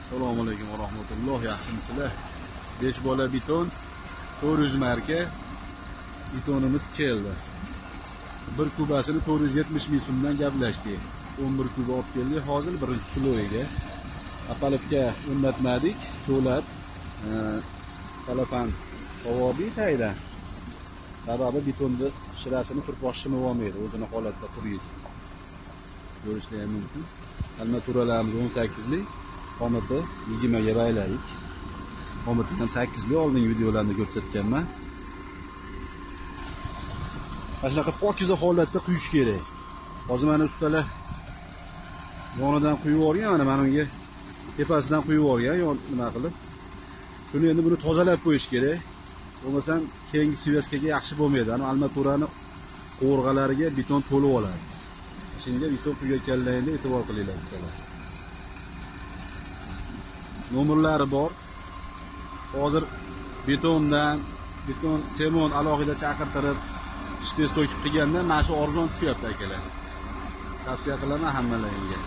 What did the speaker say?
Assalomu alaykum va rahmatulloh. Yaxshimisizlar? 5 bola beton, 400 marka betonimiz keldi. Bir kubasini 470 ming so'mdan gaplashdik. 11 kuba olib keldik. Hozir birinchi sloyiga. Apalivka o'rnatmadik. Cho'lab, salafan savobiy taydan. Sababi betonni shirasini turpoq shimib olmaydi, o'zini holatda quriydi. Ko'rishlar ham mumkin. Armaturalarimiz 18lik, qomati 20 ga bayladik. Qomati ham 8lik, oldingi videolarda ko'rsatganman. Mana shunaqa pokiza holatda quyish kerak. Hozir mana ustalar yonidan quyib yuborgan, mana unga tepasidan quyib yuborgan, yon nima qilib. Shuni endi buni tozalab qo'yish kerak. Bo'lmasam keyingi sveskaga yaxshi bo'lmaydi. Ana armaturani qo'rg'alariga beton to'lib oladi. Shunga beton quyayotganlaringda e'tibor qilinglar ustalar. Nomerlari bor. Hozir betondan, beton semon alohida chaqirtirib, shpes to'kib qilganda mana shu arzon tushyapti akalar. Tavsiya qilaman hammalaringga.